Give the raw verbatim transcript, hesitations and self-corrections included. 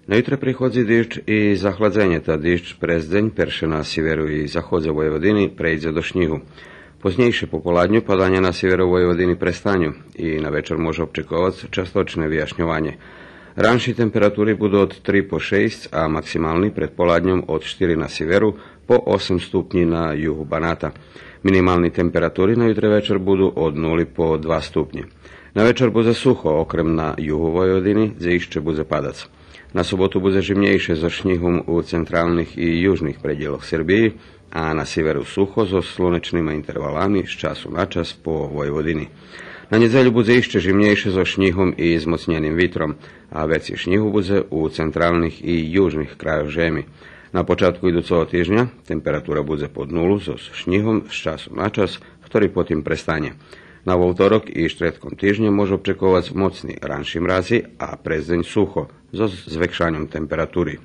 На ютре приходзи диждж и захладзенє, та диждж през дзень перше на сиверу и заходзе Войводини прейдзе до шнїгу. Познєйше пополадню паданя на сиверу Войводини престаню и на вечар може обчековац часточне вияшньованє. Ранши температури буду од три по шейсц, а максимални предполадньом од штири на сиверу по осем ступнї на югу Баната. Минимални температури на ютре вечар буду од нули по два ступнї. На вечар будзе сухо, окрем на югу Войводини, дзе ище будзе падац. На соботу будзе жимнєйше зоз шнїгом у централних и южних предїлох Сербиї, а на сиверу сухо зоз слунечнима интервалами з часу на час по Войводини. На нєдзелю будзе ище жимнєйше зоз шнїгом и змоцнєним витром, а вецей шнїгу будзе у централних и южних крайох жеми. На початку идуцого тижня температура будзе под нулу зоз шнїгом з часу на час, хтори потим престанє. На вовторок и штредком тижня може обчековац моцни ранши мрази, а през дзень сухо зоз звекшаньом температури.